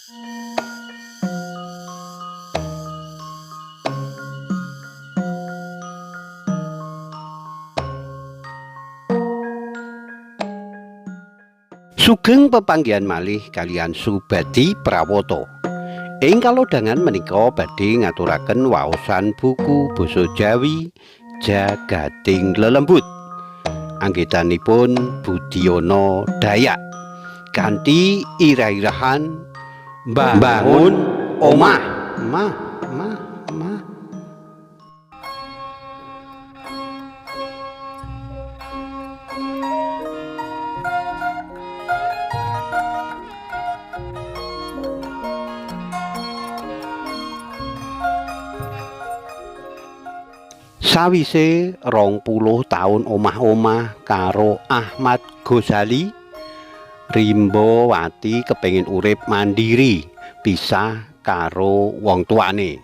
Sugeng pepanggihan malih kaliyan Subadi Prawoto. Ing kalodhangan menika badhe ngaturaken waosan buku basa Jawi Jagating Lelembut. Anggitanipun Budiono Dayak. Kanthi irah-irahan mbangun omah. Mah, mah, mah. Sawise 20 taun omah-omah karo Ahmad Ghazali, Rimbawati kepengin urip mandiri, pisah karo wong tuane.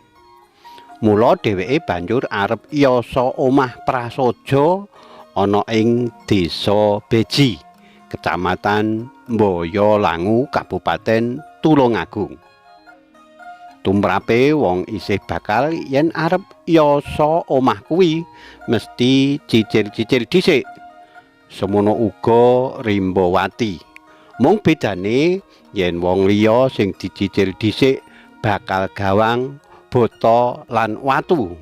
Mula dheweke banjur arep yasa omah prasaja ana ing Desa Beji, Kecamatan Boyolangu, Kabupaten Tulungagung. Tumrape wong isih bakal yen arep yasa omah kuwi mesti cicil-cicil dhisik. Semono uga Rimbawati. Mung bedane yen wong liya sing dicicil dhisik bakal gawang, bata lan watu.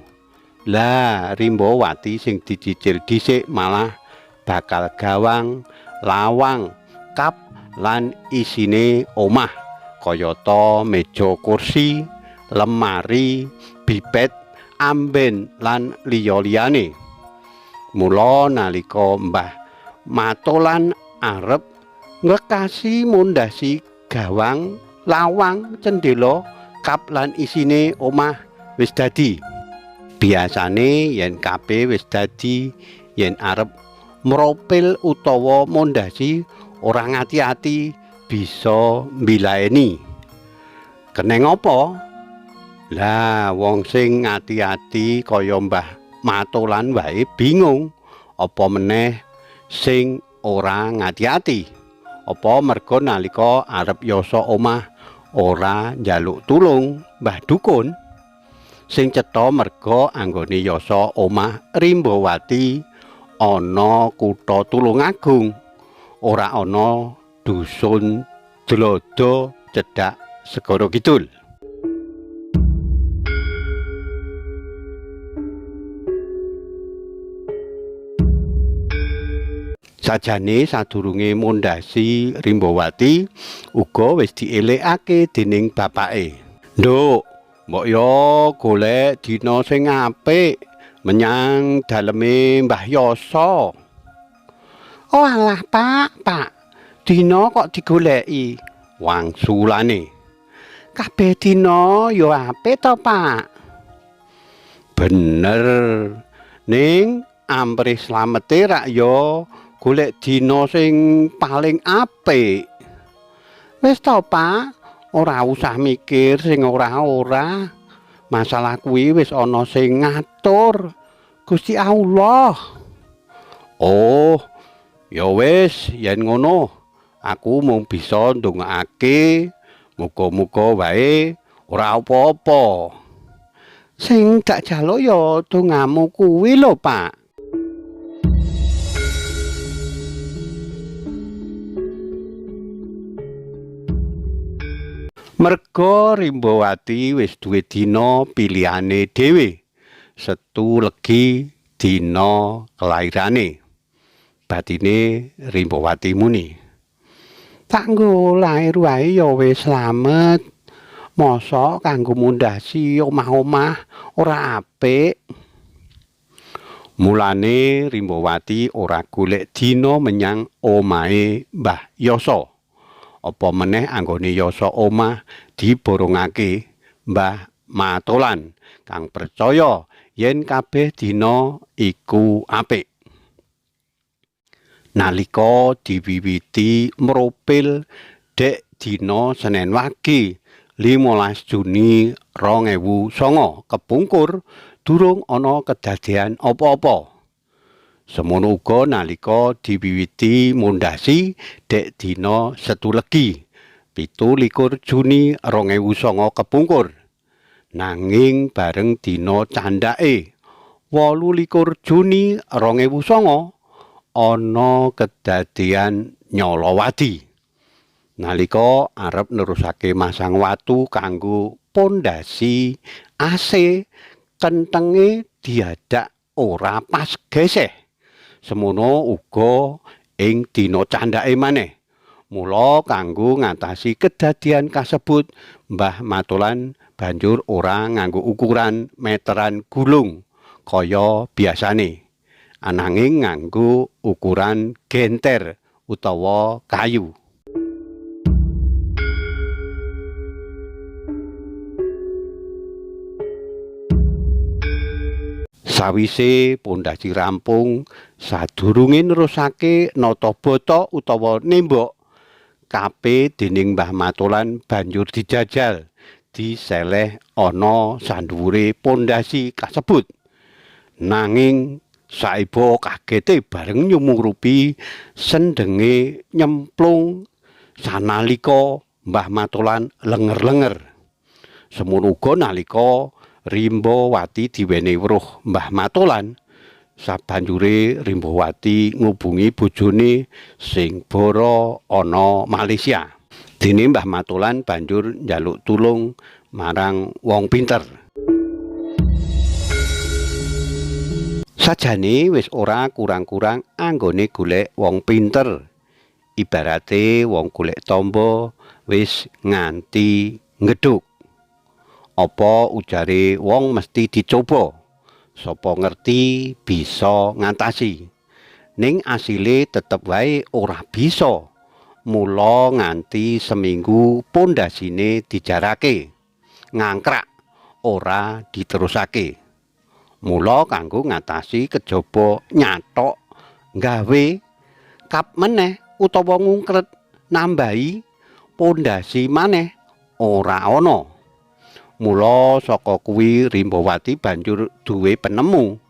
Lah Rimbawati sing dicicil dhisik malah bakal gawang, lawang, kap lan isine omah. Kayata meja kursi, lemari, bibet, amben lan liya-liyane. Mula nalika Mbah Matolan arep nglekasi mondhasi gawang, lawang, cendhela, kap lan isine omah wis dadi. Biasane yen kape wis dadi, yen arep mropil utawa mondhasi ora ngati-ati bisa mbilaeni. Keneng apa? Lah wong sing ngati-ati kaya Mbah Matolan wae bingung, apa meneh sing ora ngati-ati. Apa merga nalika arep yasa omah ora njaluk tulung Mbah Dukun? Sing cetha merga anggone yasa omah Rimbawati ana kutha Tulungagung, ora ana dusun Dlodo cedhak Segara Kidul. Sajane sadurunge mondhasi Rimbawati uga wis dielekake dening bapake. Nduk, mbok yo golek dina sing apik menyang daleme Mbah Yasa. Oh alah Pak, Pak. Dina kok digoleki wangsulane. Kabeh dina ya apik to, Pak. Bener. Ning amprih slamete rak ya golek dina sing paling apik. Wis to, Pak, ora usah mikir sing ora-ora. Masalah kuwi wis ana sing ngatur. Gusti Allah. Oh, ya wis yen ngono. Aku mung bisa ndongakake muga-muga wae ora apa-apa. Sing tak jaluk ya dongamu kuwi lho, Pak. Merga Rimbawati wis duwe dina pilihane dhewe. Setu legi dina kelairane. Batine Rimbawati muni, "Kanggo lair wae ya wis slamet. Mosok kanggo mondhasi omah-omah ora apik." Mulane Rimbawati ora golek dina menyang omahe Mbah Yasa. Apa meneh anggone yasa omah diborongake Mbah Matolan kang percaya yen kabeh dina iku apik. Nalika diwiwiti mropil dek dina Senen Wage 15 Juni 2009 kepungkur durung ana kedadean apa-apa. Semono uga nalika diwiwiti mondhasi dek dina Setu Legi 27 Juni 2009 kepungkur. Nanging bareng dina candhake 28 Juni 2009 ana kedadean nyalawadi. Nalika arep nerusake masang watu kanggo pondasi AC, kentenge diadak ora pas geseh. Semono uga ing dina candhake maneh. Mula kanggo ngatasi kedadian kasebut, Mbah Matolan banjur ora nganggo ukuran meteran gulung kaya biasane, ananging nganggo ukuran genter utawa kayu. Sawise pondasi rampung, sadurunge nerusake nata bata utawa nembok, kape dening Mbah Matolan banjur dijajal diseleh ana sandhuwure pondasi kasebut. Nanging saiba kagete bareng nyumurupi sendenge nyemplung sanalika Mbah Matolan lenger-lenger. Semono uga nalika Rimbawati diwenehi weruh Mbah Matolan, sabanjure Rimbawati ngubungi bojone sing bara ana Malaysia. Dene Mbah Matolan banjur njaluk tulung marang wong pinter. Sajane wis ora kurang-kurang anggone golek wong pinter. Ibarate wong golek tamba wis nganti ngedhuk. Apa ujare wong mesti dicoba. Sapa ngerti bisa ngatasi. Ning asile tetep wae ora bisa. Mula nganti seminggu pondasine dijarake. Ngangkrak ora diterusake. Mula kanggo ngatasi kejaba nyathok gawe kap meneh utawa ngungkret nambahi pondasi maneh ora ana. Mula saka kuwi Rimbawati banjur duwe penemu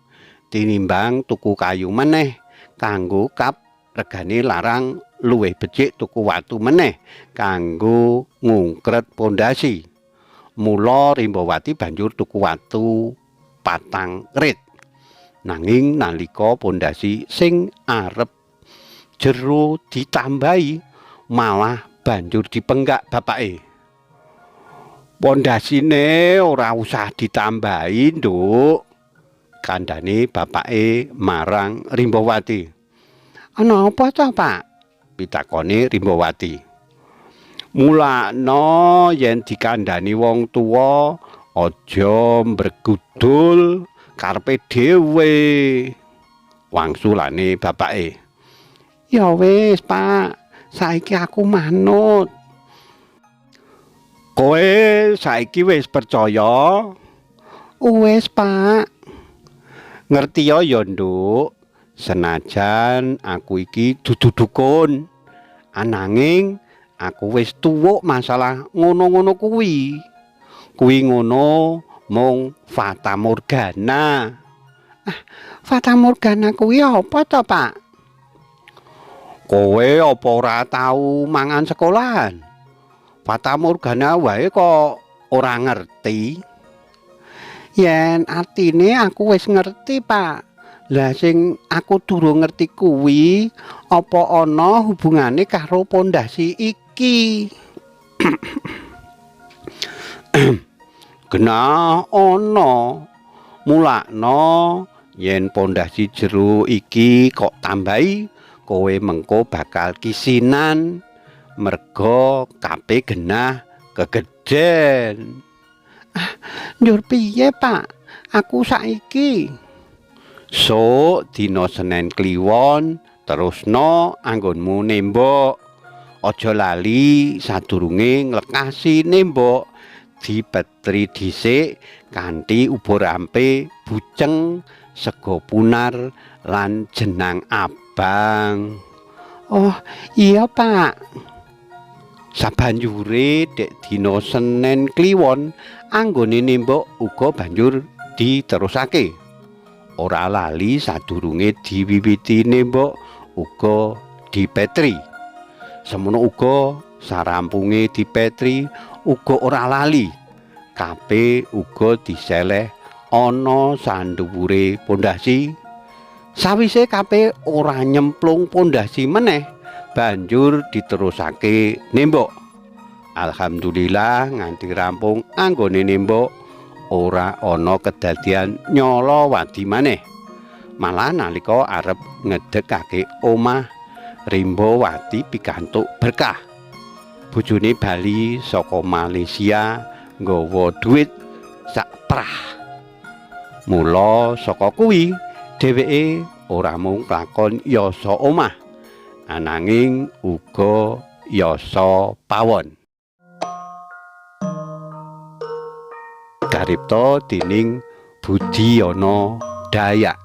tinimbang tuku kayu meneh kanggo kap regane larang, luwih becik tuku watu meneh kanggo ngungkret pondasi. Mula Rimbawati banjur tuku watu 4 rit. Nanging nalika pondasi sing arep jero ditambahi malah banjur dipenggak bapake. Pondasine ora usah ditambahi, Nduk, kandhane bapake marang Rimbawati. Ana apa to, Pak? Pitakone Rimbawati. Mulakno yen dikandhani wong tuwa aja mbregudul karepe dhewe, wangsulane bapake. Ya wis, Pak, saiki aku manut. Kowe saiki wis percaya? Wis, Pak. Ngerti ya, Nduk, senajan aku iki dudu dukun, ananging aku wis tuwuk masalah ngono-ngono kuwi. Kuwi ngono mung fata morgana. Ah, fata morgana kuwi apa to, Pak? Kowe apa ora tau mangan sekolahan? Fata morgana wae kok ora ngerti. Yen artine aku wis ngerti, Pak. Lah sing aku durung ngerti kuwi apa ana hubungane karo pondasi iki. Genah ana. Mulakno yen pondasi jero iki kok tambahi, kowe mengko bakal kisinan merga kape genah kegeden. Ah, njur piye, Pak? Aku saiki. Sok dina Senen Kliwon terusno anggonmu nembok. Aja lali sadurunge nglekasi nembok dipetri dhisik kanthi ubur ampe, buceng, sega punar lan jenang abang. Oh, iya, Pak. Sabanjure dek dina Senen Kliwon anggone nembok uga banjur diterusake. Ora lali sadurunge diwiwiti nembok uga dipetri. Semono uga Sarampunge dipetri uga ora lali. Kape uga diseleh ana sandhuwure pondhasi. Sawise kape ora nyemplung pondhasi meneh, banjur diterusake nembok. Alhamdulillah nganti rampung anggone nembok ora ana kedadian nyala wadi maneh. Malah nalika arep ngedekake omah, Rimbawati pikantuk berkah. Bojone bali saka Malaysia nggawa dhuwit sak prah. Mula saka kuwi dheweke ora mung lakon yasa omah, ananging uga yasa pawon. Karipta dening Budiyana Dayak.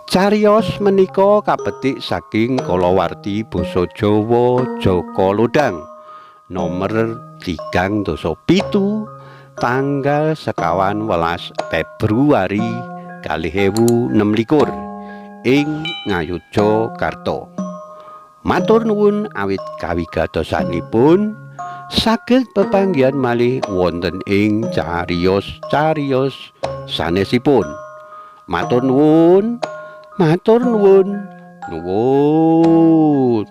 Cariyos menika kapetik saking kalawarti basa Jawa Jaka Lodhang nomer 37 tanggal 25 Februari 2026 ing Ngayogyakarta. Matur nuwun awit kawigatosanipun, saged pepanggihan malih wonten ing cariyos-cariyos sanesipun. Matur nuwun, matur nuwun, nuwun.